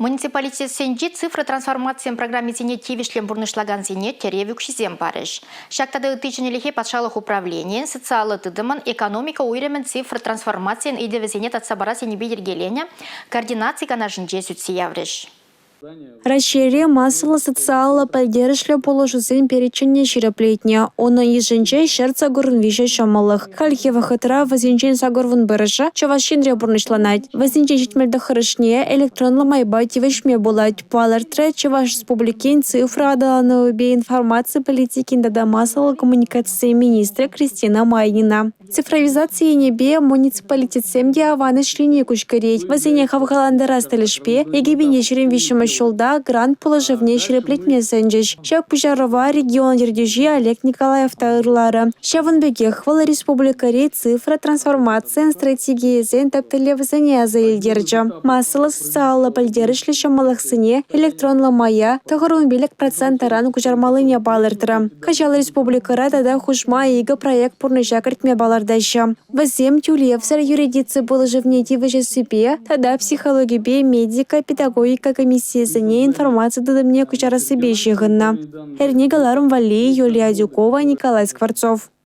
Муниципалитетсенчи цифра трансформацийӗн программисене тивӗҫлӗн пурнӑҫлакансене тӗрев укҫисем парӗҫ. Ҫак тата ытти ҫӗнӗлӗхе патшалӑх управленийӗн, социаллӑ тытӑмӑн, экономика уйрӑмӗн цифра трансформацийӗн ыйтӑвӗсене татса парас енӗпе йӗркеленӗ координаци канашӗнче сӳтсе яврӗҫ. Раҫҫейре массӑллӑ социаллӑ пӗлтерӗшлӗ пулӑшусен переченьне ҫирӗплетнӗ. Унӑн йышӗнче 183 ҫӑмӑллӑх. Хальхи вӑхӑтра вӗсенчен 81-шӗ Чӑваш Енре пурнӑҫланать. Вӗсенчен 79-шне электронлӑ майпа тивӗҫме пулать, палӑртрӗ Чӑваш Республикин цифра аталанӑвӗпе информаци политикин тата массӑллӑ коммуникацисен министрӗ Кристина Майнина. Цифровизаци енӗпе муниципалитетсем те аван ӗҫлени куҫ кӗрет. Вӗсене хавхалантарас тӗлӗшпе 2023-мӗш ҫулта грант пулӑшӑвне ҫирӗплетме сӗнчӗҫ. Ҫак пуҫарӑва регион ертӳҫи Олег Николаев та ырларӗ. Ҫавӑн пекех вӑл республикӑри цифра трансформацийӗн стратегийӗсен тӗп тӗллевӗсене аса илтерчӗ. Массӑллӑ социаллӑ пӗлтерӗшлӗ ҫӑмӑллӑхсене электронлӑ мая 95 процент таран куҫармаллине палӑртрӗ. Кӑҫал республикӑра тата хушма икӗ проект пурнӑҫа кӗртме палӑртаҫҫӗ. Вӗсем тӳлевсӗр юридици пулӑшӑвне тивӗҫессипе тата психологипе медико-педагогика комиссийӗсене информаци тытӑмне куҫарассипе ҫыхӑннӑ. Эрне кӑларӑм валли Юлия Адюкова, Николай Скворцов.